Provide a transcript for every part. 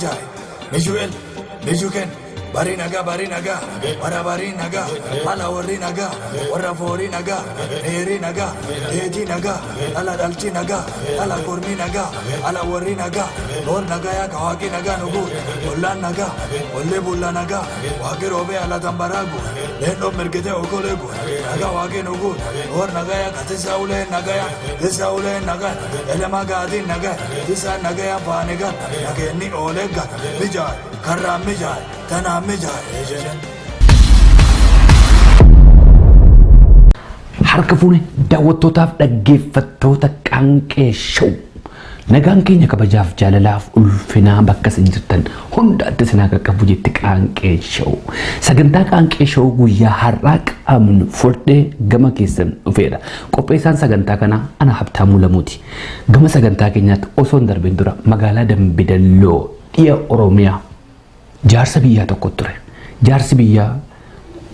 Mijaay, Miju'el, Mijuken, Bari nagaa, bari nagaa, warra bari nagaa, ala warri nagaa, warra foorii nagaa, dheerii nagaa, dheetii nagaa, ala dhalchi nagaa, ala kormii nagaa, ala warri nagaa, loon nagaa yaa kawaaqii nagaa nugu, ollaan nagaa, ollee bulla nagaa, waaqii roobee ala tambaraagu, leendoon mirgitee okoleegu, nagaa waaqii nugu, loon nagaa yaa katisaa ulee nagaa yaa, tisaa ulee nagaa, elemaa gaatiin nagaa, tisaa nagaa yaa faanigaa, nageenni oolee gal, mijaay, karraan mijaay, tanaan mijaay. Harka fuune daawwattootaaf dhaggeeffattoota Qaanqee Show. Nagaan keenya kabajaaf jaalalaaf ulfinaa bakka isin jirtan hundaatti isin haa qaqqabu jetti Qaanqee Show. Sagantaa Qaanqee Show guyyaa har'aa qabnu fudhee gama keessan dhufeera. Qopheessaan sagantaa kanaa ana Habtaamuu Lamuuti. Gama sagantaa keenyaatti osoo hin darbin dura magaalaa Dambidalloo dhiya Oromiyaa jaarsa biyyaa tokko ture. Jaarsi biyyaa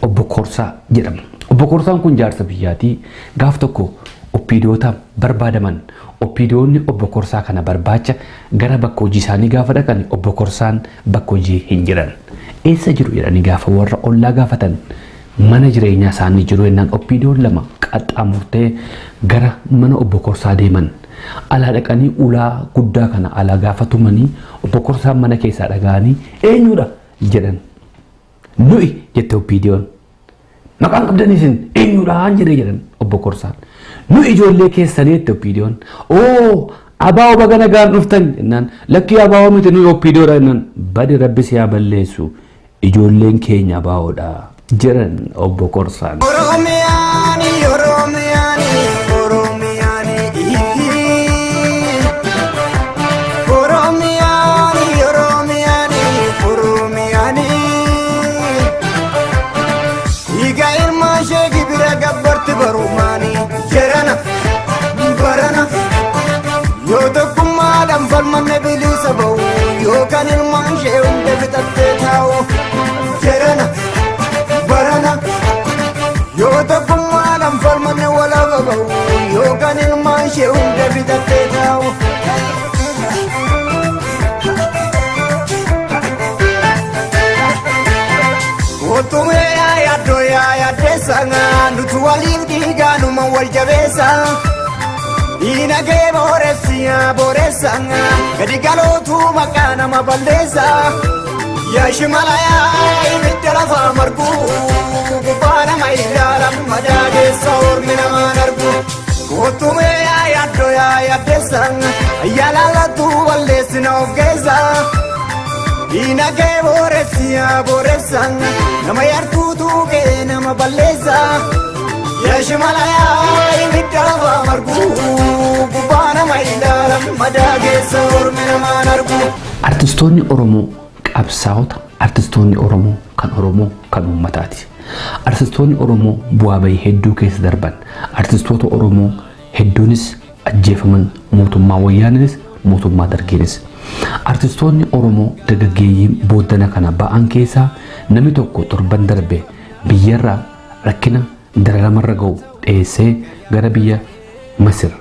Obbo Koorsaa jedhama. Obbo Koorsaan kun jaarsa biyyaati. Gaaf tokko oppiidiyoota barbaadaman oppiidiyoonni Obbo Koorsaa kana barbaacha gara bakka hojii isaanii gaafa dhaqan Obbo Koorsaan bakka hojii hin jiran. Eessa jiru jedhanii gaafa warra ollaa gaafatan mana jireenyaa isaanii jiru jennaan oppiidiyoon lama qaxxaamurtee gara mana Obbo Koorsaa deeman. Alaa dhaqanii ulaa guddaa kana alaa gaafa tumanii Obbo Korsaan mana keessaa dhaga'anii eenyudha jedhan. Nu'i jette OPDOn. Maqaan qabdan isin eenyudhaan jedhee jedhan Obbo Korsaan. Nu'i ijoollee keessanii jette OPDOn. Oo abaa'oo baga nagaan dhuftan jennaan lakkii abaa'oo miti nuyi OPDOdha jennaan badi rabbi si haa balleessu ijoolleen keenya abaa'oodha jedhan Obbo Korsaan. Oromiyaani, Oromiyaani, Oromiyaani, Oromiyaani, Oromiyaani, Oromiyaani. Dhiiga ilmaan ishee gibira gabbarti barumaani jarana barana. Yoo tokkummaadhaan falmanne bilisa ba'u yookaan ilmaan ishee hunda fixattee taa'u jarana barana. Yoo tokkummaadhaan falmanne walaba ba'u yookaan ilmaan ishee hunda fixattee taa'u. Otumee yaa yaaddoo yaa yaaddeessa nuti waliif dhiigaanuma wal jabeessa. Diinagee booressi yaa booressa gadi galootu maqaa nama balleessa. Yaa shimala yaa ibidda lafaa margu gubbaa nama ilaalan madaa keessa ormi namaan argu. Otumee yaa yaaddoo yaa yaaddeessa yaa laallattu balleessina of keessa. Diinagee booressi yaa booressa nama yartuutu kee nama balleessa. Yaa shimala yaa ibidda lafaa margu gubbaa nama ilaalan madaa keessa ormi namaan argu. Artistoonni Oromoo qabsaa'ota, artistoonni Oromoo kan Oromoo kan uummataati. Artistoonni Oromoo bu'aa bahii hedduu keessa darban. Artistoota Oromoo hedduunis ajjeefaman mootummaa Wayyaaniinis mootummaa Dargiinis. Artistoonni Oromoo dargaggeeyyiin booddana kana ba'an keessaa namni tokko torban darbe biyyarraa rakkina dararamarra ga'u dheessee gara biyya Masir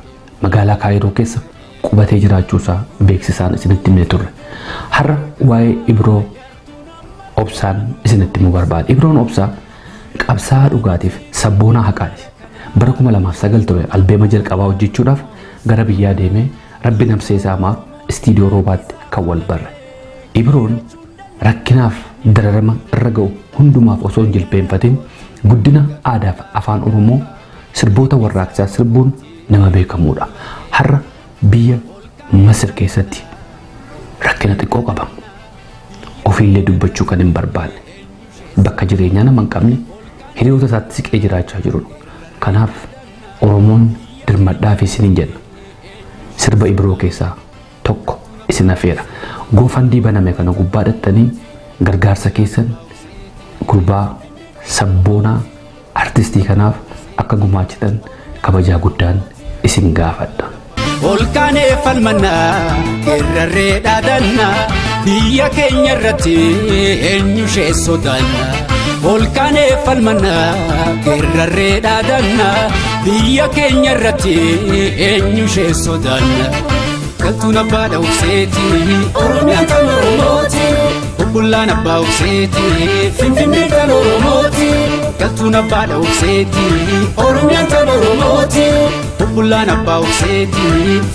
magaalaa Kaayiroo keessa qubatee jiraachuusaa beeksisaan isinitti himne turre. Har'a waa'ee Ibroo Obsaan isinitti himuu barbaada. Ibroon Obsaa qabsaa'aa dhugaatiif sabboonaa haqaati. Bara 2009 ture albeema jalqabaa hojjechuudhaaf gara biyyaa deemee rabbi nabsee isaa maaru istiidiyoo roobaatti kan wal barre. Ibroon rakkinaaf dararama irra ga'u hundumaaf osoo hin jilbeenfatin guddina aadaaf afaan Oromoo sirboota warraaqsaa sirbuun nama beekamuudha. Har'a biyya Masir keessatti rakkina xiqqoo qaba. Ofiillee dubbachuu kan hin barbaanne bakka jireenyaa nama hin qabne hiriyoota isaatti siqee jiraachaa jirudha. Kanaaf Oromoon dirmadhaa fi isiniin jenna. Sirba Ibroo keessaa tokko isin afeera. Goofandii baname kana gubbaa dhattanii gargaarsa keessan gurbaa sabboonaa artistii kanaaf akka gumaachitan kabajaa guddaan isin gaafadha. Olkaanee falmannaa qeerrarree dhaadannaa biyya keenya irratti eenyu ishee sodaanna. Olkaanee falmannaa qeerrarree dhaadannaa biyya keenya irratti eenyu ishee sodaanna. Galtuun abbaa dhawubseeti Oromiyaan kan Oromooti. Bubbullaan abbaa obseeti Finfinnee kan Oromooti. Galtuun abbaa dhawubseeti Oromiyaan kan Oromooti. Bubbullaan abbaa obseeti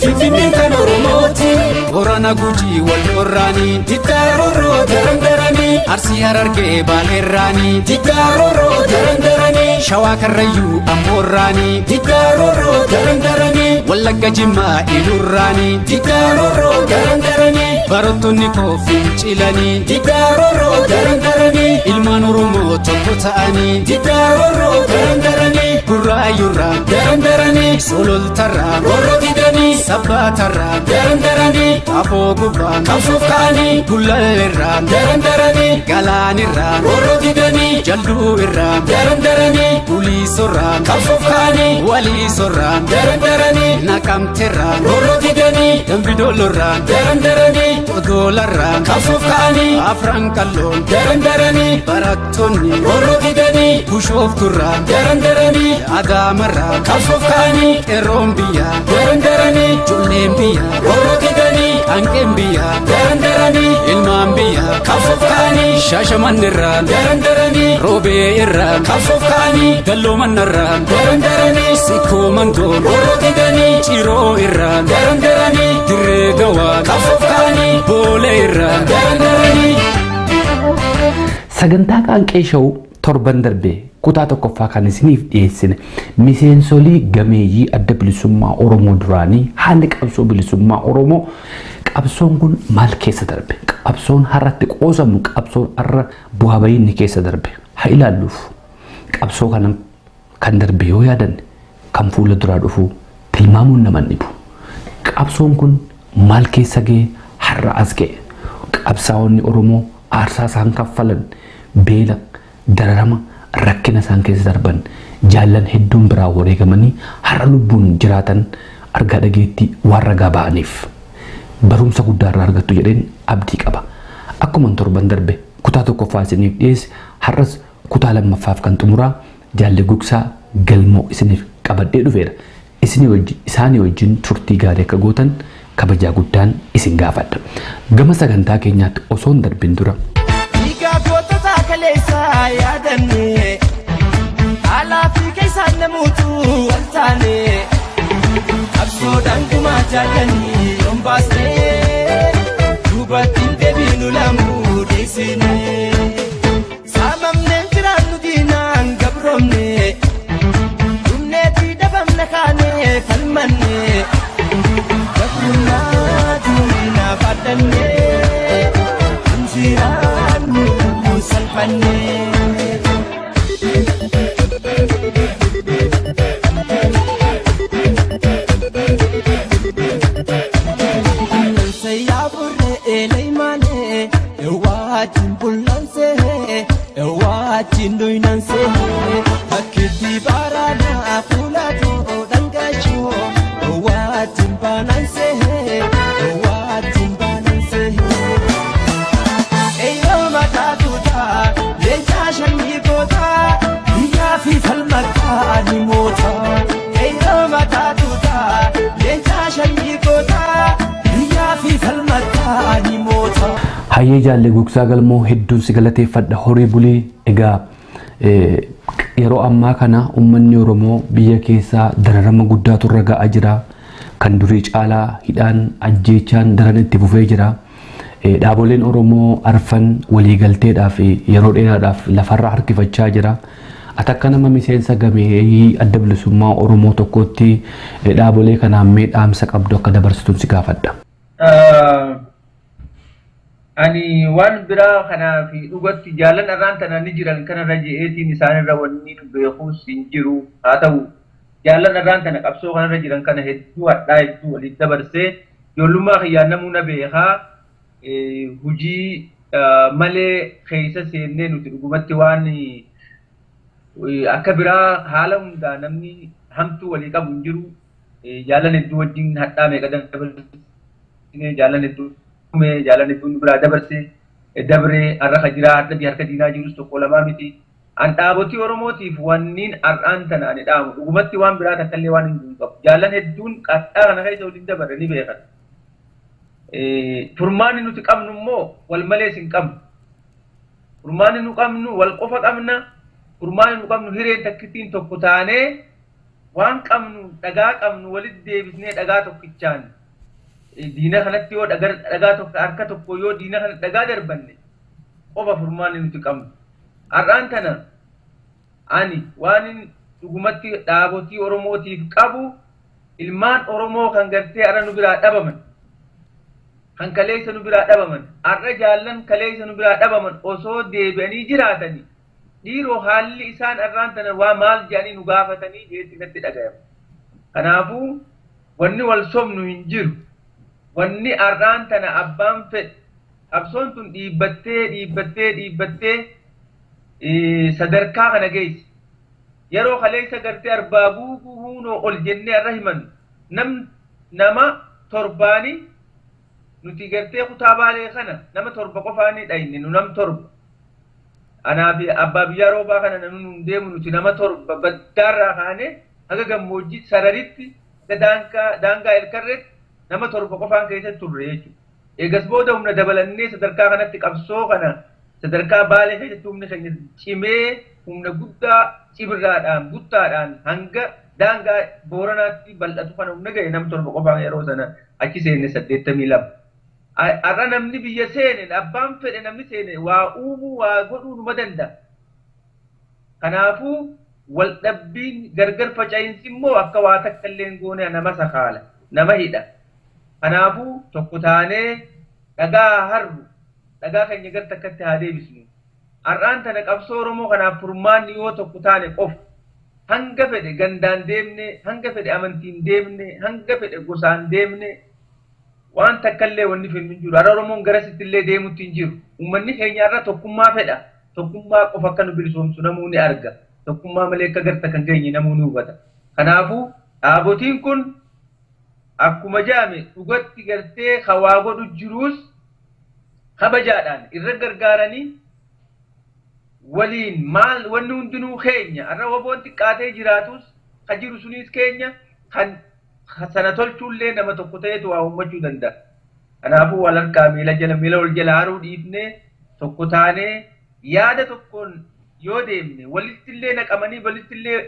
Finfinnee kan Oromooti. Boorana Gujii wal orraanii Diddaa roorroo daran daranii Arsii Harargee Baaleerraanii Diddaa roorroo daran daranii Shawaa Karrayyuu Amboorraanii Diddaa roorroo daran daranii Wallagga Jimmaa Ilurraanii Diddaa roorroo daran daranii Barattoonni koo fincilanii Diddaa roorroo daran daranii Ilmaan Oromoo tokko ta'anii Diddaa roorroo daran daranii Burraayyuurraa daran daranii Sololtarraa roorroo didanii Sabbaatarraa daran daranii Afoo gubbaa qabsoof ka'anii Gullalleerraa daran daranii Galaanirraa roorroo didanii Jalduu irraa daran daranii Guliisorraa qabsoof ka'anii Waliisorraa daran daranii Naqamteerraa roorroo didanii Dambidoolorraa daran daranii Odolarraa qabsoof ka'anii Afran qalloon daran daranii Barattoonni roorroo didanii Bushoofturraa daran daranii Adaamarraa qabsoof ka'anii Qeerroon biyyaa daran daranii Ijoolleen biyyaa roorroo didanii Hanqeen biyyaa daran daranii Ilmaan biyyaa qabsoof ka'anii Shaashamannirraa daran daranii Roobee irraa qabsoof ka'anii Galloomanarraa daran daranii Sikkoo mandoon roorroo didanii Ciroo irraa daran daranii Dirree dawaa qabsoof ka'anii Boolee irraa daran daranii. Sagantaa Qaanqee Show torban darbee kutaa tokkoffaa kan isiniif dhiyeessine miseensolii gameeyyii Adda Bilisummaa Oromoo duraanii haalli qabsoo bilisummaa Oromoo, qabsoon kun maal keessa darbe, qabsoon har'atti qoosamu, qabsoon har'a bu'aa bahiinni keessa darbe haa ilaalluuf. Qabsoo kana kan darbe yoo yaadanne kan fuula duraa dhufu tilmaamuun nama hin dhibu. Qabsoon kun maal keessa ga'e, har'a as ga'e? Qabsaa'onni Oromoo aarsaa isaan kaffalan, beela, dararama, rakkina isaan keessa darban, jaallan hedduun biraa wareegamanii har'a lubbuun jiraatan argaa dhageettii waan ragaa ba'aniif barumsa guddaa irraa argattu jedheen abdii qaba. Akkuma torban darbe kutaa tokkoffaa isiniif dhiyeesse, har'as kutaa lammaffaaf kan xumuraa Jaalle Gugsaa Galmoo isiniif qabadhee dhufeera. Isinii wajjin, isaanii wajjin turtii gaarii akka gootan kabajaa guddaan isin gaafadha. Gama sagantaa keenyaatti osoo hin darbin dura. Dhiigaa gootota kaleessaa yaadanne, alaa fi keessaan namuutu wal taane, qabsoodhaan gumaa jaallanii yoon baasne, duubatti hin deebinu lamuu deessine. Saamamneen jiraannu diinaan gabroomne, dhumneetii dhabamna kaanee falmanne, gabrummaa diinaaf addanne, injiraannu salphanne. Ewaatiin bullansee, ewaatiin duynansee, bakkitti baaraadhaa fuulatoo dhangaashoo, ewaatiin baanansee, ewaatiin baanansee. Eeyoo mataa tuutaa, leencaa shanyii gootaa, biyyaa fi falmataa ni mootaa. Eeyoo mataa tuutaa, leencaa shanyii gootaa, biyyaa fi falmataa ni mootaa. Hayyee Jaalle Gugsaa Galmoo, hedduun si galateeffadha, horii bulii. Egaa yeroo ammaa kana uummanni Oromoo biyya keessaa dararama guddaatu irra ga'aa jira. Kan durii caalaa hidhaan, ajjeechaan daran itti fufee jira. Dhaaboleen Oromoo arfan waliigalteedhaaf yeroo dheeraadhaaf lafarra harkifachaa jira. Ati akka nama miseensa gameeyyii Adda Bilisummaa Oromoo tokkotti dhaabolee kanaan mee dhaamsa qabdu akka dabarsituun si gaafadha. Ani waan biraa kanaaf dhugatti jaalan arraan tana ni jiran kanarra je'eetiin isaanirra wanni beekuus hin jiru. Haa ta'u, jaalan arraan tana qabsoo kanarra jiran kana hedduu hadhaa hedduu waliin dabarsee, ijoollummaa kiyyaan namuu na beekaa, hujii malee keessa seennee nuti dhugumatti waan akka biraa haala hundaa namni hamtuu walii qabu hin jiru. Jaalan hedduu wajjin hadhaa meeqa dabarsine, jaalan hedduu jaalan hedduun biraa dabarse dabree har'a ka jiraa har'a harka diinaa jirus tokko lamaa miti. An dhaabotii Oromootiif wanniin har'aan tana ani dhaamu dhugumatti waan biraa takkallee waan hin qabu. Jaalan hedduun qadhaa kana keessa waliin dabarre ni beekan. Furmaanni nuti qabnu immoo wal malees hin qabnu. Furmaanni nu qabnu wal qofa qabna. Furmaanni nu qabnu hireen takkittiin tokko taanee waan qabnu dhagaa qabnu walitti deebisnee dhagaa tokkichaan diina kanatti yoo dhagaa tokko harka tokko yoo diina kana dhagaa darbanne qofa furmaanni nuti qabnu. Har'aan tana ani waan dhugumatti dhaabotii Oromootiif qabu ilmaan Oromoo kan gartee har'a nu biraa dhabaman, kan kaleessa nu biraa dhabaman, har'a jaallan kaleessa nu biraa dhabaman osoo deebi'anii jiraatanii dhiiroo haalli isaan har'aan tana waa maal jedhanii nu gaafatanii jeetti natti dhagayama. Kanaafuu wanni wal sobnu hin jiru. Wanni har'aan tana abbaan fedhe qabsoon tun dhiibbattee dhiibbattee dhiibbattee sadarkaa kana geesse. Yeroo kaleessa gartee arbaa guuguu huunoo ol jennee har'a himannu nama torbaanii nuti gartee kutaa Baalee kana nama 7 qofaanii dhayne nu nam 7. Anaa fi abbaa biyyaa roobaa kana namni nu deemu nuti nama 7 baddaarraa kaanee haga gammoojjii sararitti daangaa Elkarreetti nama 7 qofaan keessatti turre jechuudha. Eegas booda humna dabalannee sadarkaa kanatti qabsoo kana sadarkaa Baalee keessatti humni keenya cimee humna guddaa cibirraadhaan guttaadhaan hanga daangaa Booranaatti bal'atu kana humna ga'e nam 7 qofaan yeroo sana achi seenne 82. Har'a namni biyya seene abbaan fedhe namni seene waa uumuu waa godhuu numa danda'a. Kanaafuu wal dhabbiin gargar faca'insi immoo akka waa takka illee goone nama sakaala nama hidha. Kanaafuu tokko taanee dhagaa harru dhagaa keenya gar takkatti haa deebisnu. Har'aan tana qabsoo Oromoo kanaaf furmaanni yoo tokko taane qofa hanga fedhe gandaan deemne, hanga fedhe amantiin deemne, hanga fedhe gosaan deemne waan takkallee wanni fennu hin jiru. Har'a Oromoon garasitti illee deemutti hin jiru. Uummanni keenya har'a tokkummaa fedha. Tokkummaa qofa akka nu bilisoomsu namuu ni arga. Tokkummaa malee akka garta kan geenye namuu ni hubata. Kanaafuu dhaabotiin kun akkuma jaame dhugatti gartee hawaa godhu jiruus kabajaadhaan irra gargaaranii waliin maal wanni hundinuu keenya har'a waboon xiqqaatee jiraatus ka jiru sunis keenya kan sana tolchuullee nama tokko ta'etu waa uummachuu danda'a. Kanaafuu wal harkaa miila jala miila wal jala haruu dhiifnee tokko taanee yaada tokkoon yoo deemne walittillee naqamanii walittillee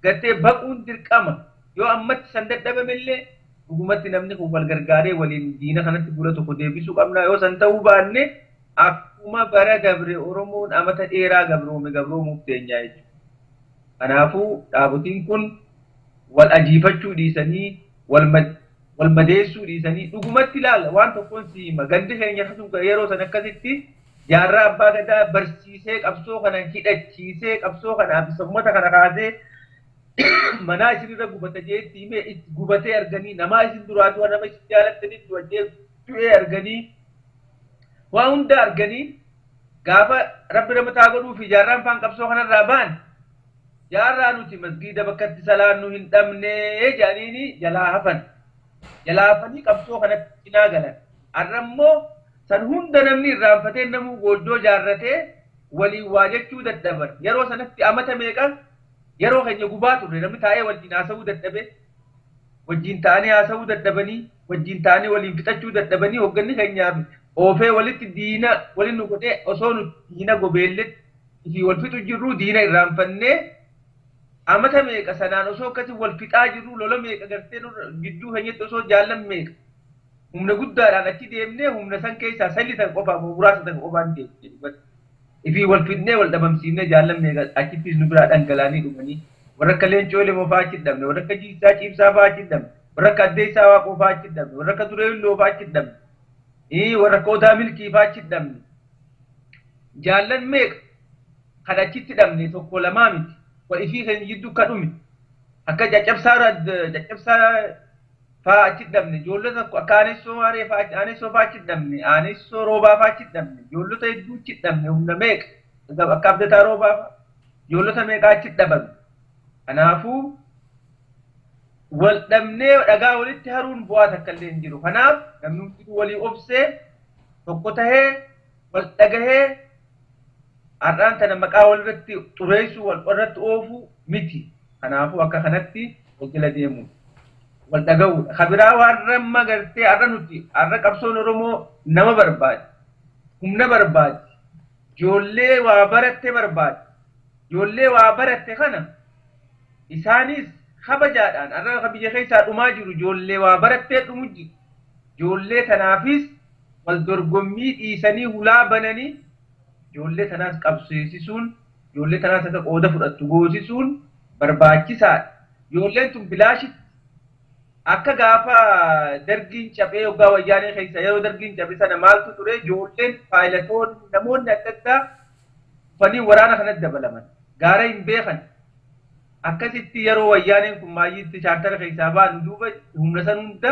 gartee baquun dirqama yoo ammatti san dadhabamellee dhugumatti namni kun wal gargaaree waliin diina kanatti fuula tokko deebisuu qabna. Yoo san ta'uu baanne akkuma bara dabre Oromoon amata dheeraa gabroome gabroomuuf teenyaa jechuudha. Kanaafuu dhaabotiin kun wal ajiifachuu dhiisanii wal madeessuu dhiisanii dhugumatti ilaala waan tokkoon si hima. Gandi keenya yeroo san akkasitti jaarraa abbaa gadaa barsiisee qabsoo kana hidhachiisee qabsoo kanaaf uummata kana kaasee manaa isinirra gubata jeetti himee gubatee arganii namaa isin duraa du'a nama isin jaalattanii du'a du'ee arganii waa hunda arganii gaafa rabbi ramataa godhuu fi jaarraan faan qabsoo kanarraa ba'an jaarraa nuti masgiida bakkatti salaannu hin dhabnee jedhaniini jalaa hafan. Jalaa hafanii qabsoo kanatti cinaa galan. Har'a immoo san hunda namni irraanfatee namuu gooddoo jaarratee waliin waa jechuu dadhaban. Yeroo sanatti amata meeqa yeroo keenya gubaa turre namni taa'ee wajjin haasa'uu dadhabe, wajjin taa'anii haasa'uu dadhabanii, wajjin taa'anii waliin fixachuu dadhabanii hoogganni keenyaaf oofee walitti diina waliin nu godhee osoo nu diina gobeelletti fi wal fixu jirru diina irraanfannee amata meeqa sanaan osoo akkasii wal fixaa jirru lola meeqa gartee gidduu keenyatti osoo jaallan meeqa humna guddaadhaan achi deemnee humna san keessaa sallitan qofaa muraasa tan qofaan deemne ifii wal fidnee wal dhabamsiifnee jaallan meeqa achittis nu biraa dhangalaanii dhumanii warra akka Leencoo Lemoo fa'aa achi dhabne, warra akka Jiisaa Ciibsaa fa'aa achi dhabne, warra akka Addeessaa Waaqoo fa'aa achi dhabne, warra akka Turee Hulloo fa'aa achi dhabne, warra akka Odaa Milkii fa'aa achi dhabne. Jaallan meeqa kan achitti dhabne tokko lamaa miti. Wal ifii keenya jidduu akka dhume akka caccabsaa fa'aa achi dhabne, ijoollota akka Aanessoo Maaree fa'aa Aanessoo fa'aa achi dhabne, Aanessoo Roobaa fa'aa achi dhabne, ijoollota hedduu achi dhabne humna meeqa akka Abdataa Roobaa fa'aa ijoollota meeqa achi dhabame. Kanaafuu wal dhabnee dhagaa walitti haruun bu'aa takka illee hin jiru. Kanaaf namni hundinuu walii obsee tokko tahee wal dhagahee har'aan tana maqaa walirratti xureessuu wal irratti oofuu miti. Kanaafuu akka kanatti wal jala deemu. Wal dhaga'uudha. Ka biraa warra amma gartee har'a nuti har'a qabsoon Oromoo nama barbaadi. Humna barbaadi. Ijoollee waa baratte barbaadi. Ijoollee waa baratte kana isaanis kabajaadhaan har'a ka biyya keessaa dhumaa jiru ijoollee waa barattee dhumu jiru. Ijoollee tanaafis wal dorgommii dhiisanii hulaa bananii ijoollee tanaas qabsiisisuun, ijoollee tanaas akka qooda fudhattu goosisuun barbaachisaadha. Ijoolleen tun bilaashitti akka gaafa Dargiin cabee, hoggaa Wayyaanee keessa yeroo Dargiin cabe sana maaltu ture? Ijoolleen paayilatoonni, namoonni adda addaa dhufanii waraana kanatti dabalaman. Gaara hin beekan. Akkasitti yeroo Wayyaaneen kun maayyiitti chaartara keessaa ba'an, duuba humna san hunda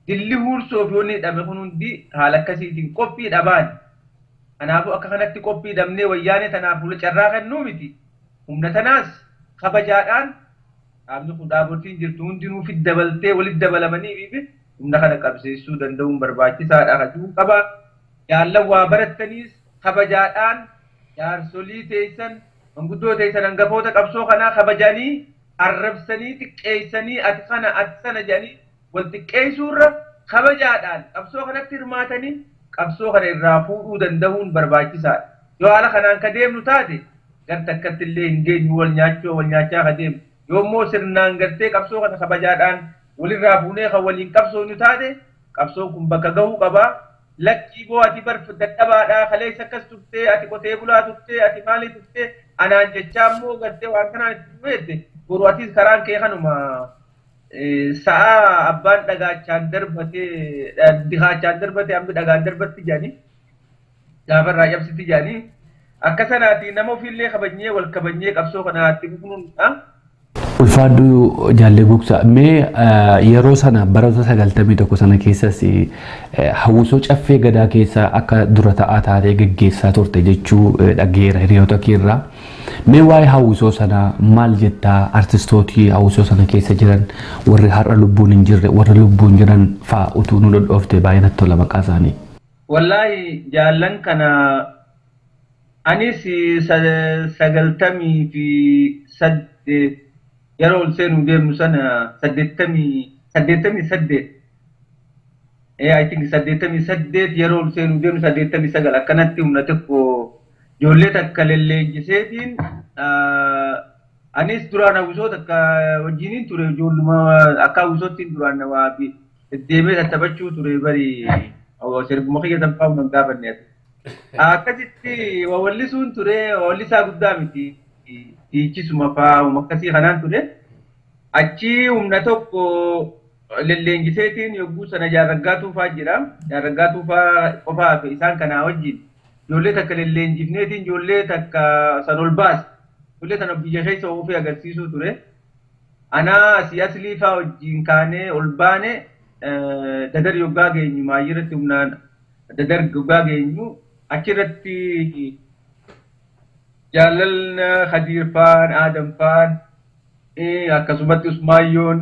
dilli huursoo fi wanni hidhame kun hundi haala akkasiitiin qophii dhabaan. Kanaafuu akka kanatti qophii dhabnee Wayyaanee tanaaf fuula carraa kennuu miti. Humna tanaas kabajaadhaan dhaabni kun, dhaabotiin jirtu hundinuu fit dabaltee walitti dabalamanii fi humna kana qabsiisuu danda'uun barbaachisaadha kan qaba. Jaallan waa barattaniis kabajaadhaan jaarsolii teessan, manguddoo teessan, hangafoota qabsoo kanaa kabajanii, arrabsanii, xiqqeessanii, ati kana, ati sana jedhanii wal xiqqeessuurra kabajaadhaan qabsoo kanatti hirmaatanii qabsoo kana irraa fuudhuu danda'uun barbaachisaadha. Yoo haala kanaan ka deemnu taate gar takkatti illee hin geenyu, wal nyaachuu wal nyaachaa ka deemnu. Yoo immoo sirnaan gartee qabsoo kana kabajaadhaan walirraa fuunee kan waliin qabsoonu taate qabsoon kun bakka gahuu qabaa. Lakkii boo, ati bar dadhabaadhaa, kaleessa akkas turtee, ati qotee bulaa turtee, ati maalii turtee anaan jechaa immoo gartee waan kanaan itti dhufeette, boru atis karaan kee kanuma. Sa'a abbaan dhagaachaan darbatee, dikaachaan darbatee, hambi dhagaan darbatti jedhanii, gaafa irraa cabsitti jedhanii, akka sanaati nama ofiillee kabajnee wal kabajnee qabsoo kana itti fufnuun. Ulfaaddu Jaallee Gugsaa, mee yeroo sana baroota 91 sana keessas hawwisoo Caffee Gadaa keessa akka dura ta'aa taatee geggeessaa turte jechuu dhageera hiriyoota keerraa. Mee waa'ee hawwisoo sanaa maal jettaa? Artistootii hawwisoo sana keessa jiran, warri har'a lubbuun hin jirre, warri lubbuun jiran fa'a utuu nu dhodhoofte baay'ee natti tola maqaa isaanii. Wallaahi, jaallan kana anis 98 yeroo ol seenuu deemnu sana, 88, I think 88 yeroo ol seenuu deemnu, 89 akkanatti humna tokko ijoollee takka lelleenjiseetiin anis duraan hawwisoo takka wajjiniin ture. Ijoolluma akka hawwisootti duraan waa deddeemee tattaphachuu ture bari, sirbuma kiyya tanfaa hin gaafanne. Akkasitti wawallisuun ture, wawallisaa guddaa miti. Dhiichisuma fa'aa akkasii kanaan ture. Achi humna tokko lelleenjiseetiin yogguu sana Jaarraggaa Tuufaa jira. Jaarraggaa Tuufaa qofaa fi isaan kanaa wajjin ijoollee takka lelleenjifneetiin ijoollee takka san ol baase. Ijoollee sana biyya keessa oofee agarsiisuu ture. Anaa asii Aslii fa'aa wajjin kaanee ol baane. Dadar yoggaa geenyu, maayirratti humnaan Dadar yoggaa geenyu, achirratti jaalalna Khadiir faan, Aadam faan, akkasumatti Usmaayyoon,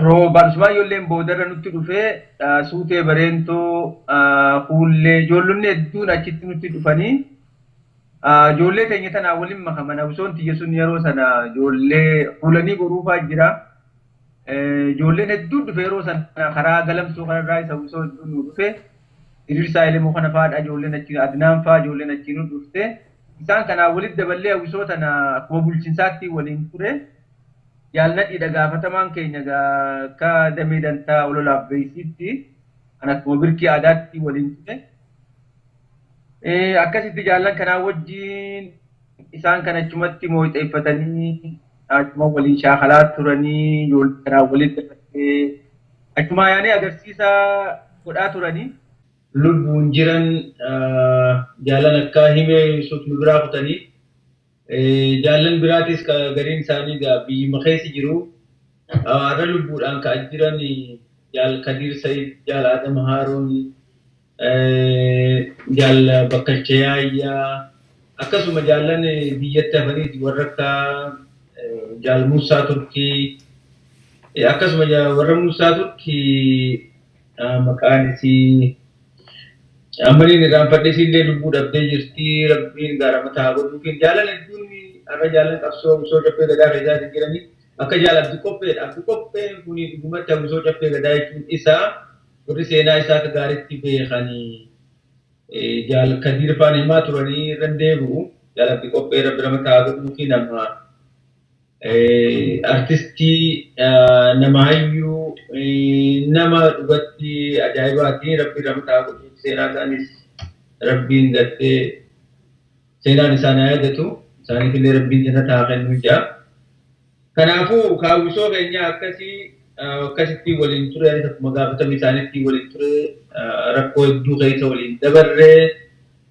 Roobaan, Usmaayyoon illee boodarra nutti dhufee, Suutee Bareentoo, Kuullee, ijoollonni hedduun achitti nutti dhufanii ijoollee teenya tanaa waliin makaman. Hawwisoon tiyya sun yeroo sana ijoollee Fuulanii Boruufaa jira. Ijoolleen hedduun dhufe yeroo sana karaa Galamsoo kanarraa isa hawwisoo hedduun nu dhufe. Diriirsaa Elemoo kana fa'aadha ijoolleen achi, Adnaan fa'aa ijoolleen achi nu dhufte. Isaan kanaa walitti daballee hawwisoo tana akkuma bulchinsaatti waliin ture. Jaalladhiidha gaafatamaan keenya akka damee dantaa ololaaf beeksitti kan akkuma birkii aadaatti waliin ture. Akkasitti jaallan kanaa wajjin isaan kan achumatti mooxeeffatanii achuma waliin shaakalaa turanii, ijoollee kanaa walitti daballee achuma yaanee agarsiisa godhaa turanii. Lubbuun jiran jaallan akka Himee Yusuf nu biraa kutanii, jaallan biraatis gariin isaanii biyyuma keessa jiru. Har'a lubbuudhaan ka'aa jiran jaal Kadiir Said, jaal Adam Haaruun, jaal Bakkalcha Yaayyaa, akkasuma jaallan biyyatti hafaniiti warra akka jaal Muusaa Turkii, akkasuma warra Muusaa Turkii maqaan isii ammaniin irraanfadhe, isiillee lubbuu dhabdee jirti, Rabbiin gaara mataa godhuufiin. Jaalan hedduun har'a jaalan qabsoo hawwisoo Caffee Gadaa keessaa jiranii. Akka Jaal Abdi Qopheedha. Abdi Qopheen kun dhugumatti Hawwisoo Caffee Gadaa jechuun isaa warri seenaa isaa akka gaariitti beekanii Jaal Kadiir faan himaa turanii irra hin deebi'u. Jaal Abdi Qophee Rabbi nama taa godhuu fi nama artistii, nama hayyuu, nama dhugatti ajaa'ibaati. Rabbi nama taa godhuu seenaa isaanis Rabbiin gartee seenaan isaan haa yaadatu. Isaaniif illee Rabbiin jannata haa kennu jedha. Kanaafuu kaawwisoo keenya akkasii akkasitti waliin ture, anis akkuma gaafatame isaanitti waliin ture, rakkoo hedduu keessa waliin dabarre,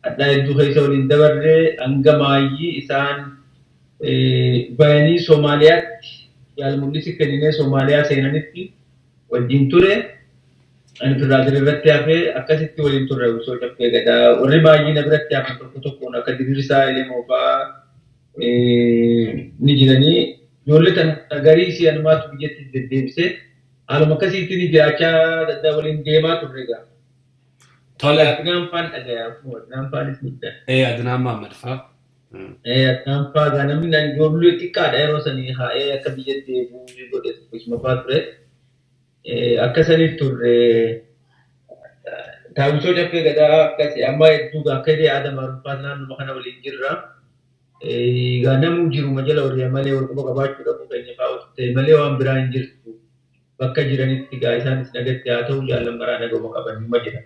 hadhaa hedduu keessa waliin dabarre, hanga maayyii isaan bayanii Somaaliyaatti Jaal Mul'isi kenninee Somaaliyaa seenanitti wajjin ture. Ani Firraadir irratti hafee akkasitti waliin turre Hawwisoo Caffee Gadaa. Warri baay'ee na biratti hafan tokko tokkoon akka Diriirsaa Elemoo fa'aa ni jiranii. Ijoollee tana garii isii anumaatu biyyatti deddeebisee haaluma akkasiitti ni jiraachaa daddaa waliin deemaa turre egaa. Tole. Adnaan faan dhagaya. Adnaan faanis ni jira. Adnaan Mahammad faa. Adnaan faa egaa namni naan ijoollee xiqqaadha yeroo sanii haa'ee akka biyyatti deebi'uu godhe isuma faa ture. Akka saniif turre. Hawwisoo Caffee Gadaa akkasi amma hedduu akka illee Aadam Haruunfaas naannuma kana waliin jirra. Egaa namuu jiruma jala horiya malee wal quba qabaachuu dhabuu keenya fa'aa otoo ta'e malee waan biraa hin jirtu. Bakka jiranitti egaa isaanis nagatti haa ta'u, jaallan maraa naguma qaban numa jira.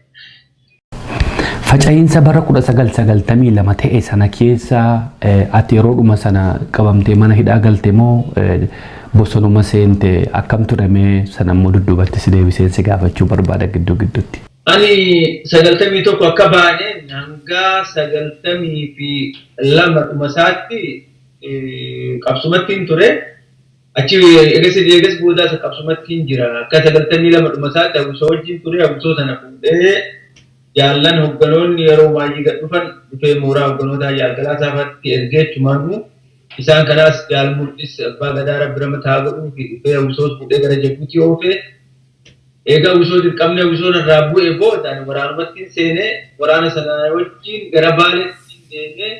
Faca'iinsa bara 1992 ta'e sana keessa ati yeroodhuma sana qabamtee mana hidhaa galte moo bosonuma seente? Akkam ture mee? Sana immoo dudduubatti si deebiseen si gaafachuu barbaada gidduu gidduutti. Ani 91 akka baaneen hanga 92 dhuma isaatti qabsumatti hin ture. Achi egas egas boodaas qabsumatti hin jira. Akka 92 dhuma isaatti Hawwisoo wajjin ture. Hawwisoo sana fuudhee jaallan hogganoonni yeroo baay'ee gad dhufan dhufee mooraa hogganootaa Jaal Galaasaa fa'aatti ergee chumaanuu isaan kanaas Jaal Mul'is Abbaa Gadaa Rabbi ramataa godhuu fi dhufee Hawwisoos fuudhee gara Jabuutii oofee. Egaa Hawwisoo dirqamni Hawwisoon irraa bu'e booda ani waraanumatti hin seenee waraana sana wajjin gara Baaleetti deemee.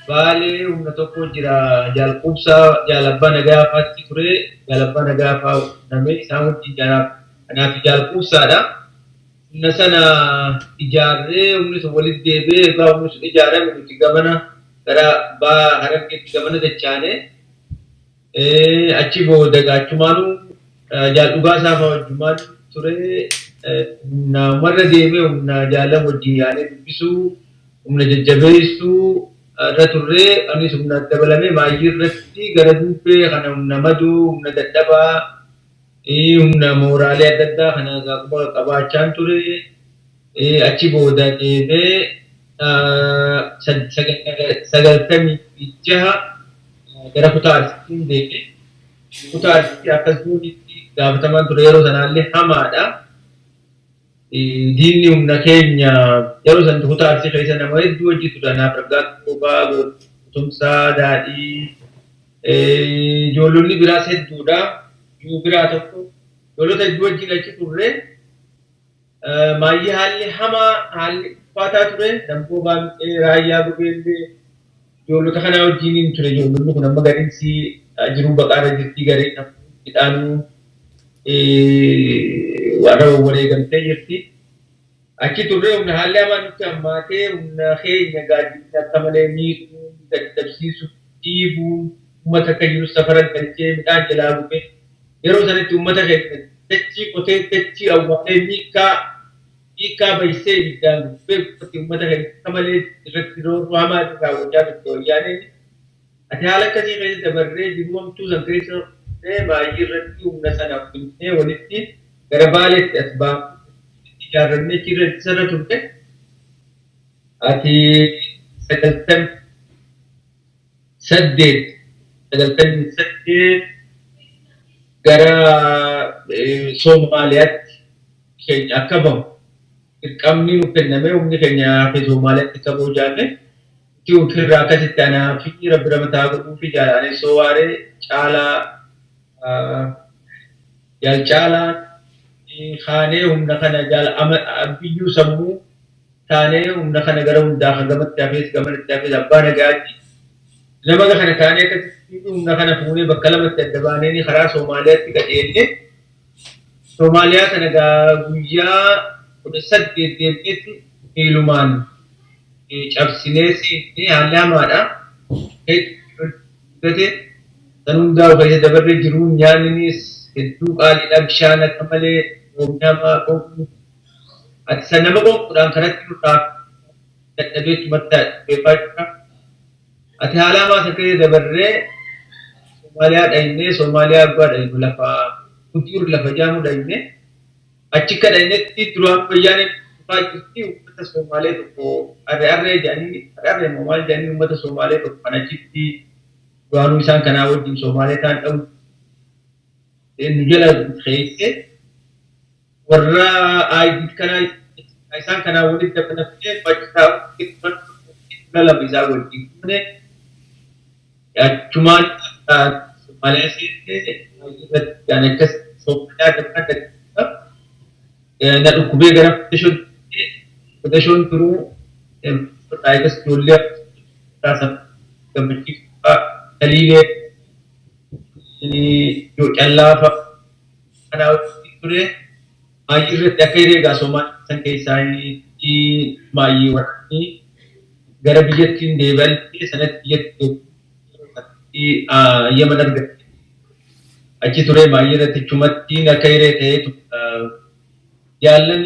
Baalee humna tokko jira, Jaal Quubsaa, Jaal Abbaa Nagaa fa'aatti ture. Jaal Abbaa Nagaa fa'aa namee isaan wajjin janaaf kanaaf Jaal Quubsaadha. Humna sana ijaarree humni sun walitti deebi'ee, egaa humni sun ijaarame nuti gamana gara baa Harargeetti gamana dachaane. Achi booda achumaanuu Jaal Dhugaasaa fa'aa wajjumaan ture. Humna warra deemee humna jaalan wajjin yaanee dubbisuu, humna jajjabeessuu irra turree, anis humna dabalamee maayyii irratti gara duubbee kana humna maduu, humna dadhabaa, humna mooraalee adda addaa kana quba qabaachaan ture. Achi booda deemee 96 gara kutaa Arsiitti deeme. Kutaa Arsiitti akka zooniitti gaafatamaan ture, yeroo sanaallee hamaadha. Diinni humna keenya yeroo san kutaa Arsii keessa nama hedduu hojjetu, Kanaaf Raggaa Roobaa, Tumsaa, Daadhii, ijoollonni biraas hedduudha. Juu biraa tokko ijoollota hedduu wajjin achi turre. Maayyii haalli hamaa, haalli ulfaataa ture. Damboo Baamixee, Raayyaa Gobeellee ijoollota kanaa wajjin hin ture. Ijoollonni kun amma gariinsi jiruu baqaarra jirti, gariin midhaanuu warra wareegamtee jirti. Achi turre, humna haalli hamaa nutti hammaatee, humna keenya gaaddidni akka malee miidhuu, dadhabsiisuu, dhiibuu, uummata akka jiru safara galchee midhaan jalaa gubee, yeroo sanitti uummata keenya dachii qotee, dachii awwaalee, miikkaa miikkaa baysee ibiddaan gubee uummata keenya akka malee irratti roorroo hamaa raawwachaa turte Wayyaaneen. Ati haala akkasii keessa dabarree jiruu hamtuu san keessa baay'ee irratti humna sana finnee walitti gara Baaleetti as baafnee ijaarrannee achi irratti sarara turte. Ati 98 gara Soomaaliyaatti keenya akka bahu dirqamni nu kenname, humni keenya hafe Soomaaliyaatti akka bahu jaalle. Nuti ofirraa akkasitti anaa fi Rabbi ramataa godhuu fi jaalaalee Soowaaree Caalaa, Jaal Caalaa kaanee humna kana jaal biyyuu sammuu taanee humna kana gara hundaa kan gamatti hafees gamanatti hafees Abbaa Nagaatti Nama kana taanee akkasitti humna kana fuunee bakka lamatti adda baanee karaa Soomaaliyaatti qajeellee Soomaaliyaa kana gaa guyyaa 18 deemneetti miilumaan cabsinee seennee haalli hamaadha. Gate san hundaa keessa dabarree jiru nyaanninis hedduu qaaliidha bishaan akka malee roobni hamaa qoonquu ati san nama qoonquudhaan kanatti nurraa dadhabeetu mattaa beekaa jira. Ati haala hamaa san keessa dabarree Soomaaliyaa dhaynee Soomaaliyaa abbaa dhaynu lafa Kujuur lafa jaamu dhaynee achi akka dhaynetti duraan wayyaaneen dhufaa jirti uummata Soomaalee tokko arree arree jedhanii arree arree moo maal jedhanii uummata Soomaalee tokko kan achitti duraanuu isaan kanaa wajjin Soomaalee ta'an dha'u nu jala keesse warra ID kanaa isaan kanaa walitti dabalamnee achi taa'u lama isaan wajjin goone achumaan Somaaliyaa seentee irratti ani akkas Somaaliyaa dabala na dhukkubee gara Mogadishoon turuu eegas ijoollee gammachiifaa taliilee callaa fa'a kanaa wajjin ture maayyii irratti akka herreegaa Somaaliyaa san keessaa maayyii warri gara biyyattiin deebi'anii sanatti biyyatti Yaman argatte. Achi ture maayyii irratti chumattiin akka hiree ta'ee jaallan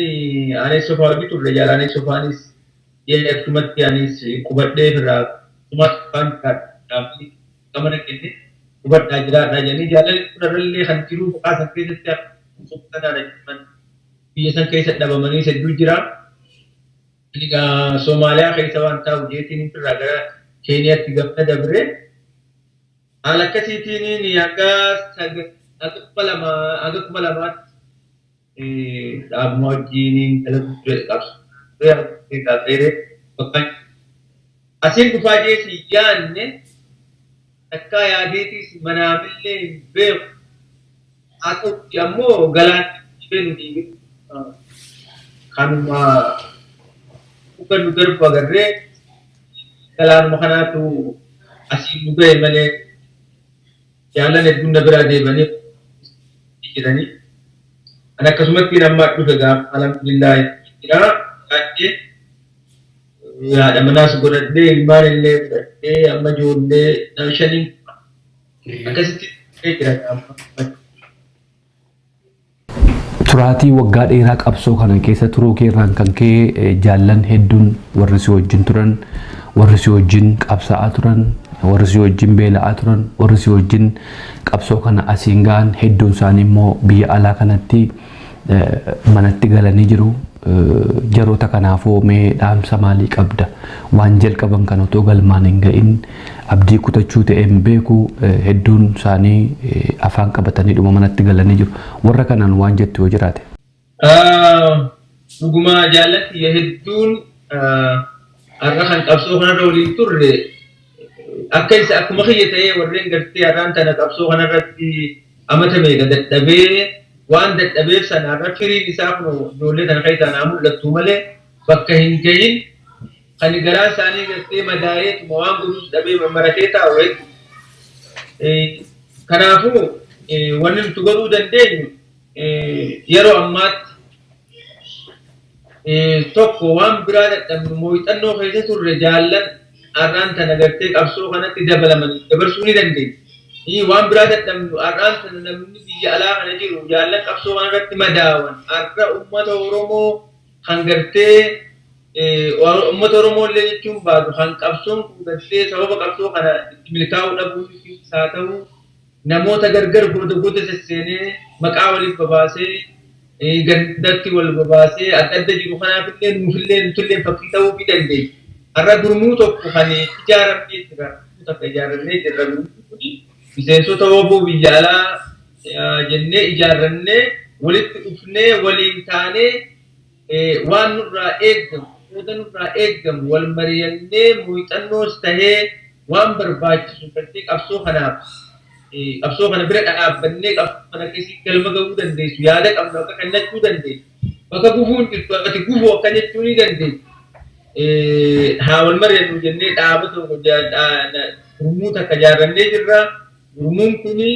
aanee sofaa hojii turre jaallanee sofaanis achumatti anis qubadhee irraa sofaan qamana kenne qubadhaa jiraadhaa jedhanii jaallan kun irrallee kan jiru baqaa san keessatti achuman biyya san keessa dhabamanii hedduu jira. Egaa Soomaaliyaa keessa waan taa'u jeetiin irraa gara Keeniyaatti gamna dabre. Haala akkasiitiin hanga 2000tti dhaabuma wajjin dalaguu ture qabsu. Asiin dhufaa jeesi yaanne takkaa yaadeetiis manaamillee hin beeku. Haa ta'utti ammoo galaanni dhibee nu dhiibe kanuma dhuga nu darbu agarree galaanuma kanaatu asiin nu ga'e malee jaallan hedduun na biraa deebanii jiranii. Ani akkasumatti amma dhufe gaafa alhamdulillah jira. Baay'ee haadha manaas godhadhee ilmaan illee godhadhee amma ijoollee nama shaniin akkasitti jira gaafa. Turaatii waggaa dheeraa qabsoo kana keessa turuu keerraan kan ka'e jaallan hedduun warri si wajjin turan, warri si wajjin qabsaa'aa turan, warri si wajjin beela'aa turan, warri si wajjin qabsoo kana asiin ga'an hedduun isaanii immoo biyya alaa kanatti manatti galanii jiru. Jaroota kanaafuu mee dhaamsa maalii qabda? Waan jalqaban kan otoo galmaan hin ga'in abdii kutachuu ta'e hin beeku hedduun isaanii afaan qabatanii dhuma manatti galanii jiru. Warra kanaan waan jettu yoo jiraate. Dhuguma jaallatti hedduun har'a kan qabsoo kanarra waliin turre akka isa akkuma kiyya ta'ee warreen gartee har'aan tana qabsoo kanarratti amata meeqa dadhabee waan dadhabeef sana har'a firiin isaa kun ijoollee tana keessaa naa mul'attu malee bakka hin gahin kan garaa isaanii gartee madaa'eetuma waan godhuus dhabee mammaratee taa'u hedduu. Kanaafuu wanni nuti godhuu dandeenyu yeroo ammaatti tokko waan biraa dadhabnu muuxannoo keessa turre jaallan har'aan tana gartee qabsoo kanatti dabalaman dabarsuu ni dandeenya. Waan biraa dadhabnu har'aan tana namni biyya alaa kana jiru jaallan qabsoo kanarratti madaawan har'a uummata Oromoo kan gartee uummata Oromoo illee jechuun baatu kan qabsoon kun gartee sababa qabsoo kana itti milkaa'uu dhabuu haa ta'u namoota gargar goda goda sesseenee maqaa waliif babaasee gandatti wal babaasee adda adda jiru kanaaf illee nuufillee nutullee fakkii ta'uu fi dandeenya. Har'a gurmuu tokko kan ijaaramnee jira. Takka ijaaramnee jirra gurmuu kuni miseensota woboo biyya alaa jennee ijaarrannee walitti dhufnee waliin taanee waan nurraa eeggamu qooda nurraa eeggamu wal mari'annee muuxannoos tahee waan barbaachisu gartee qabsoo kanaaf qabsoo kana bira dhaabbannee qabsoo kana keessatti galma ga'uu dandeessu yaada qabnu akka kennachuu dandeessu bakka gufuun jirtu ati gufuu akka jechuu ni dandeessu. Haa wal mari'annu jennee dhaaba tokko Gurmuu takka ijaarrannee jirra. Gurmuun kuni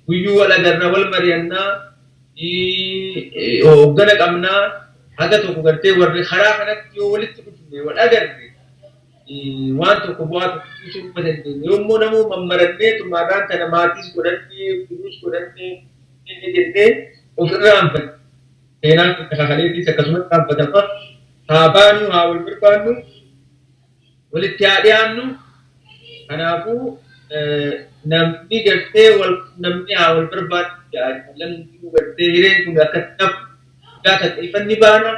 guyyuu wal agarra, wal mari'annaa, hooggana qabnaa. Haga tokko gartee warri karaa kanatti yoo walitti dhufne wal agarre waan tokko bu'aa tokko buusuu dhuma dandeenya. Yommuu namuu mammarannee tumaarraan tana maatiis godhannee firuus godhannee jennee of irraanfanne. Seenaan keenya kakaleetiis akkasumas irraanfatama. Haa baanu, haa wal barbaannu, walitti haa dhiyaannu. Kanaafuu namni gartee wal namni haa wal barbaannu jaallan hundinuu gartee hireen kun akka nafu guyyaa takka ifanni baana,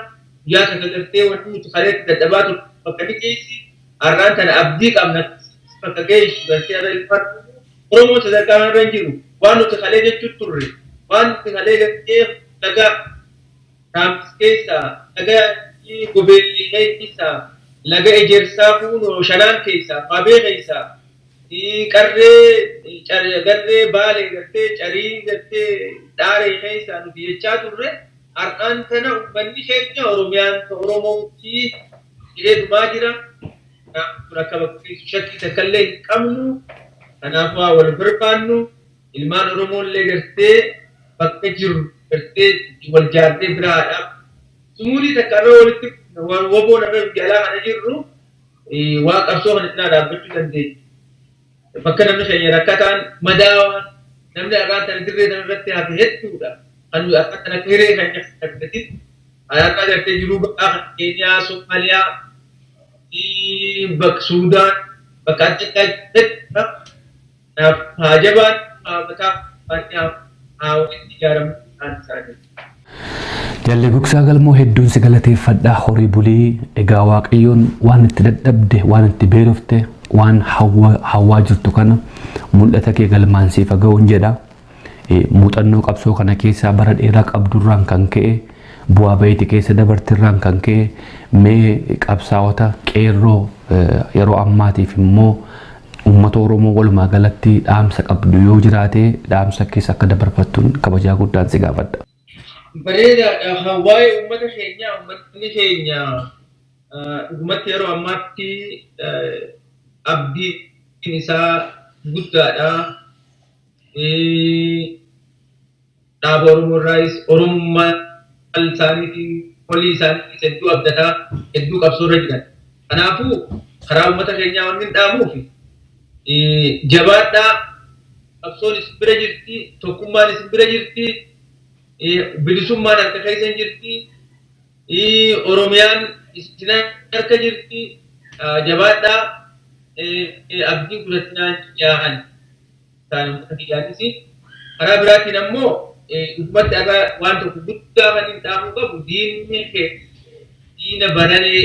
guyyaa takka gartee wanti nuti kaleetti dadhabaa turre bakka ni geessi. Har'aan tana abdii qabna bakka geessu gartee irra ilmaan Oromoon sadarkaa kanarra hin jiru. Waan nuti kalee jechuu turre, waan nuti kalee gartee laga Raammis keessaa, laga Gobeellee keessaa, laga Ejersaa Fuunoo Shanaan keessaa, Fabee keessaa, qarree garree Baalee gartee carii gartee Dhaaree keessaa nuti jechaa turre har'aan tana uummanni keenya Oromiyaan Oromootii jedhee dhumaa jira. Kanaaf akka bakka geessu shakkii takka illee hin qabnu. Kanaafuu haa wal barbaannu. Ilmaan Oromoo illee gartee bakka jiru gartee wal jaarree bira haa dhaabnu. Sumuudii takka irra walitti woboon irra biyya alaa kana jirru waa qabsoo kana cinaa dhaabbachuu dandeenya. Bakka namni keenya rakkataan madaawaan namni har'aan tana dirree tana irratti hafe hedduudha. Kan nuyi har'aan tana akka hiree keenya argatin har'a gartee jiruu baqaa kan Keeniyaa, Somaaliyaa, bakka Suudaan bakka adda addaa hedduudha. Kanaaf haa jabaan haa mataa haa walitti ijaaramu isaan isaanii. Jaalle Gugsaa Galmoo, hedduun si galateeffadha. Horii bulii. Egaa Waaqayyoon waan itti dadhabde, waan itti beelofte, waan hawwaa jirtu kana mul'ata kee galmaan siif ga'uun jedha. Muuxannoo qabsoo kana keessaa bara dheeraa qabdurraan kan ka'e, bu'aa bayiiti keessa dabartirraan kan ka'e, mee qabsaa'ota qeerroo yeroo ammaatiif immoo uummata Oromoo walumaa galatti dhaamsa qabdu yoo jiraate, dhaamsa keessa akka dabarfattuun kabajaa guddaan si gaafadha. Bareedaadha. Waa'ee uummata keenyaa, uummatni keenya dhugumatti yeroo ammaatti abdiin isaa guddaadha. Dhaaba Oromoo irraayis, Oromummaa isaaniitiin, walii isaaniitiin hedduu abdataa, hedduu qabsoo irra jiran. Kanaafuu karaa uummata keenyaa wanni hin dhaamuuf, jabaadhaa, qabsoon isin bira jirti, tokkummaan isin bira jirti, bilisummaan harka keessan jirti, Oromiyaan isin harka jirti, jabaadhaa, abdiin kutatinaa jedhan isaan uummata kiyyaatis. Karaa biraatiin ammoo dhugumatti har'a waan tokko guddaa kan hin dhaamuu qabu, diinni kee diina banalee,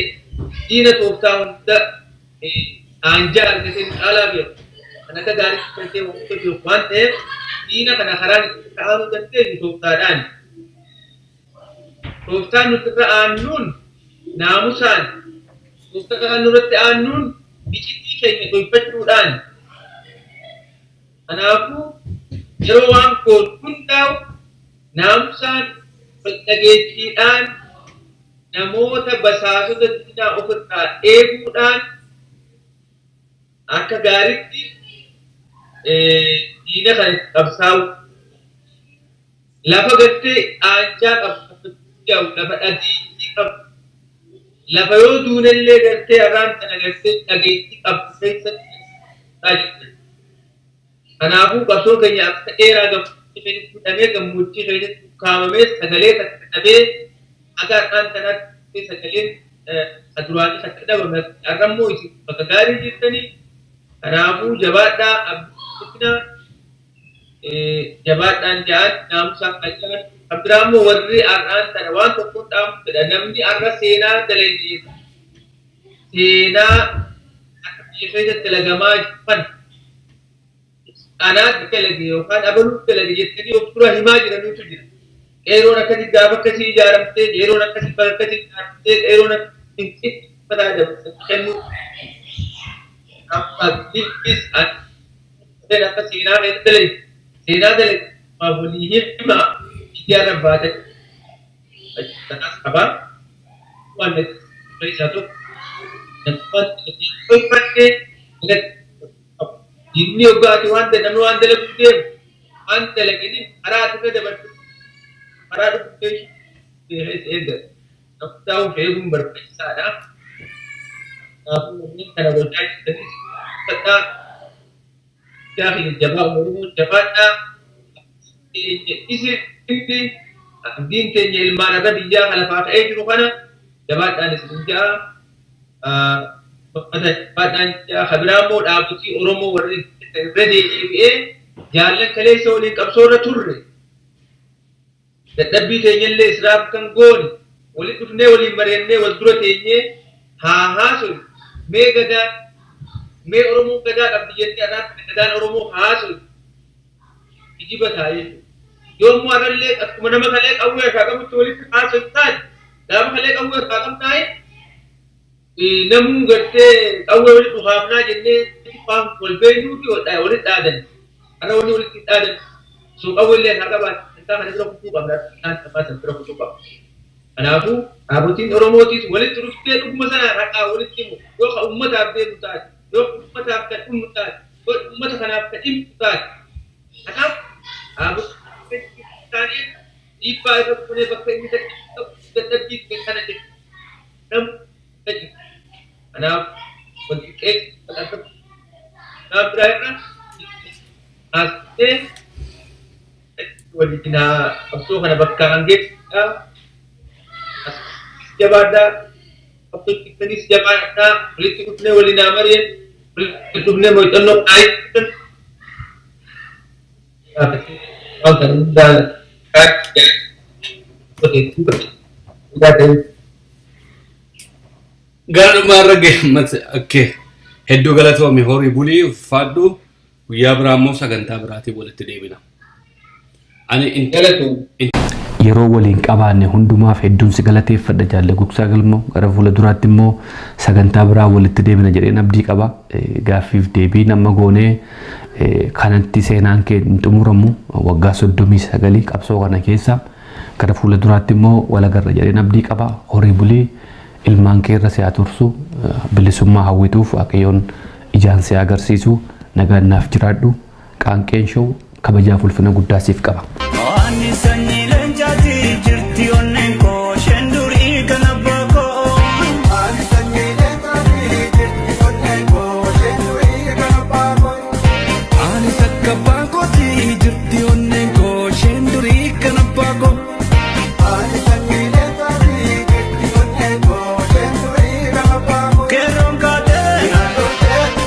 diina tooftaa hunda aanjaa argatee nu caalaa beeku, kan akka gaariitti galtee hunda beeku waan ta'eef, diina kana karaan itti ta'anuu dandeenyu tooftaadhaani. Tooftaan nuti irra aannuun naamusaan, tooftaan nurratti aannuun icitii keenya tolfachuudhaan. Kanaafuu yeroo waan goonu hundaa'u naamusaan, wal dhageettiidhaan, namoota basaasota diinaa ofirraa eeguudhaan akka gaariitti diina kana itti qabsaa'u. Lafa gartee aanjaa qabdu, lafa dhageettii qabdu, lafa yoo duunellee gartee har'aan tana gartee dhageettii qabdu keessatti jirti. Kanaafuu qabsoon keenya akka dheeraa gammoojjii keessatti hidhamee, gammoojjii keessatti ukkaamamee, sagalee takka dhabee, haga har'aan tanaatti sagaleen duraanii takka dhabame, har'ammoo isin bakka gaarii jirtanii. Kanaafuu jabaadhaa, abdii jabaadhaan ja'an, naamusaan kan ja'an. Kan biraa immoo warri har'aan tana waan tokkoon dhaamu fedha, namni har'a seenaa dalagee, seenaa akka biyya keessatti dalagamaa jiran anaatti dalage yookaan abaluutti dalage jettanii of dura himaa jiraniitu jira. Qeeroon akkasii gaafa akkasii ijaaramtee, qeeroon akkasii bakka akkasii ijaaramtee, qeeroon akkasii mataa dabarsanii kennuu. Akka seenaa keessatti dalage, seenaa dalage walii himaa, miidiyaa baatanii kanaas qabaa. Waan isaa tokko tolfannee. Diinni hoggaati waan namni waan dalagu deemu waan dalagini karaa ati irra dabartu karaa dhuftee beekee eeggata. Namni of eeguun barbaachisaadha. Kanaafuu namni kana gochaa jirtanis uffadhaa guddaa fi jabaa Oromoo jabaadhaa. Isin abdiin keenya ilmaan irra biyyaa kana lafaa ka'ee jiru kana jabaadhaan isin ja'a. Jabaadhaan ja'a. Kabiraa immoo dhaabbatii Oromoo warri irra deebi'ee jaallan kaleessa waliin qabsoo irra turre. Dadhabbii teenyallee israaf kan goone walitti dhufnee waliin mari'annee wal dura teenyee haa haasofnu. Mee gadaa mee Oromoon gadaa qabdi jennee har'aatti gadaan Oromoo haasofnu. Kijiba ta'a jechuudha. Yoo immoo har'allee akkuma nama kalee qawwee harkaa qabutti walitti haasofnu taate gaafa kalee qawwee harkaa qabnaa'e namuu gartee qawwee walitti dhukaafnaa jennee waan wal beeknuu fi walitti dhaadan. Har'a wanni walitti dhaadan sun qawwee illee harkaa qabaate sagantaa kana bira kutuu qabna. Sagantaa sana bira kutuu qabna. Kanaafuu dhaabotiin Oromootiis walitti dhuftee dhuguma sana haqaa walitti himu yoo ka uummataaf deemu taate yoo uummataaf kan dhummu taate yoo uummata kanaaf kan dhimmu taate kanaaf dhaabotiin isaanii dhiibbaa irra fuunee bakka inni dadhabbii kana jedhu namu kanaaf wal qixxeessu kanaaf biraa irra haasofnee waliin qabsoo kana bakka hangeessuudha. Jabaadhaa qabsoo cimsanis jabaadhaa walitti dhufnee waliin haa mari'an walitti dhufnee muuxannoo gaarii waan kana hundaa Gara dhumaarra geemmate okay. Hedduu galatoomi horii bulii ulfaadhu guyyaa biraa immoo sagantaa biraatiin walitti deebina. Ani Yeroo waliin qabaanne hundumaaf hedduun si galateeffadha jaalle Gugsaa Galmoo. Gara fuula duraatti immoo sagantaa biraa walitti deebina jedheen abdii qaba. Gaaffiif deebii nama goonee kanatti seenaan kee hin xumuramu waggaa 39 qabsoo kana keessa gara fuula duraatti immoo wal agarra jedheen abdii qaba. Horii bulii ilmaan kee irra si haa tursu bilisummaa hawwituuf Waaqayyoon ijaan si agarsiisu nagaan naaf jiraadhu. Qaanqeen Show kabajaaf ulfina guddaa siif qaba. Ani sanyii leencaati jirti onneen koo isheen durii kan abbaa koo. Ani sanyii leencaati jirti onneen koo isheen durii kan abbaa koo. Ani takka abbaa kooti jirti onneen koo isheen durii kan abbaa koo. Ani sanyii leencaati jirti onneen koo isheen durii kan abbaa koo. Qeerroon kaatee Naannoo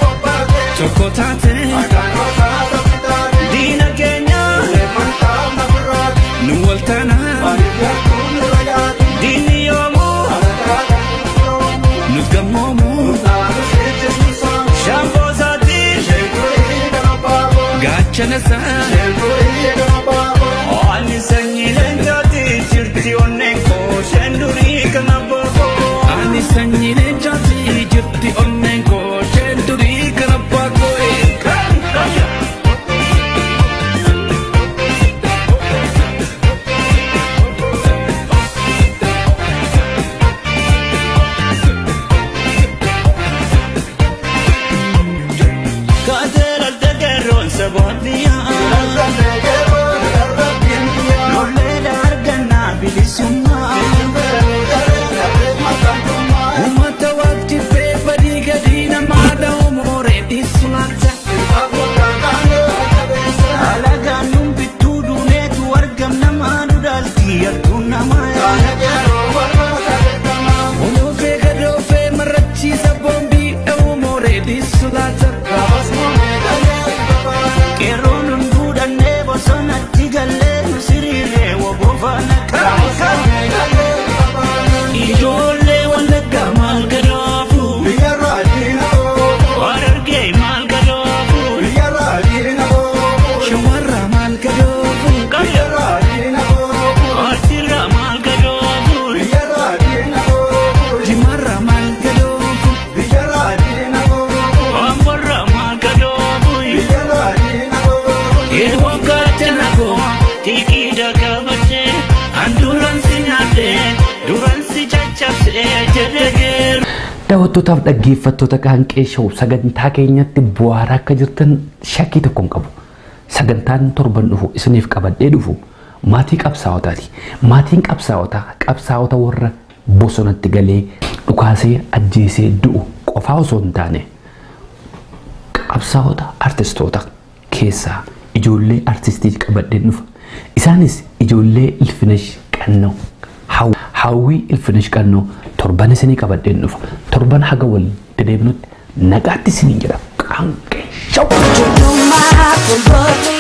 qophaa'e Tokko taate akaanota taphitaane diina keenya leemantaa nafirraati nu wal taanaa maaliif yakkuun nurra yaadu diinni yoomuu alagaa kan nuuf nut gammoomu naannoo sitti saamu shaamboo isaati. isheen durii kan abbaa koo gaachana isaa. isheen durii kan abbaa koo. Ani sanyii leencaati jirti onneen koo isheen durii kan abbaa koo. Ani sanyii leencaati jirti onneen koo isheen durii kan abbaa koo. Kaatee lalte qeerroon sabaatiyaa. Lolleedha argannaa bilisummaa. Uummata waqtii badii gadi namaa dha'u mooree dhiisu laata. Alagaan nun bittuu duuneetu argamna maanu dhaalti yartuun namaa. Oloofee gadoofee marrachiisa boombii dha'u mooree dhiisu laata. Qeerroon hunduu dhannee bosonatti gallee nu siriirree wobofaana qaama. Ijoollee Wallaggaa maal gadoofu? Harargee maal gadoofu? Shawarraa maal gadoofu? Arsiirraa maal gadoofu? Jimaarraa maal gadoofu? Amborraa maal gadoofu? Eewwan gaachana koo xiiqii qabatee an duran si nyaadhee duran si caccabsee jedhe geeru. Daawwattootaaf dhaggeeffattoota Qaanqee Show, sagantaa keenyatti bu'aaraa akka jirtan shakkii tokko hin qabu. Sagantaan torban dhufu isiniif qabadhee dhufu maatii qabsaa'otaati. Maatiin qabsaa'otaa qabsaa'ota warra bosonatti galee dhukaasee ajjeesee du'u qofaa osoo hin taane, qabsaa'ota artistoota keessaa ijoollee artistii qabadhee dhufa. Isaanis ijoollee Ilfinesh Qannoo. Hawwii Ilfinesh Qannoo torban isinii qabadheen dhufa. Torban haga wal dedeebinutti nagaatti isiniin jedha. Qaanqee Show. Ijoollummaa tolbooti.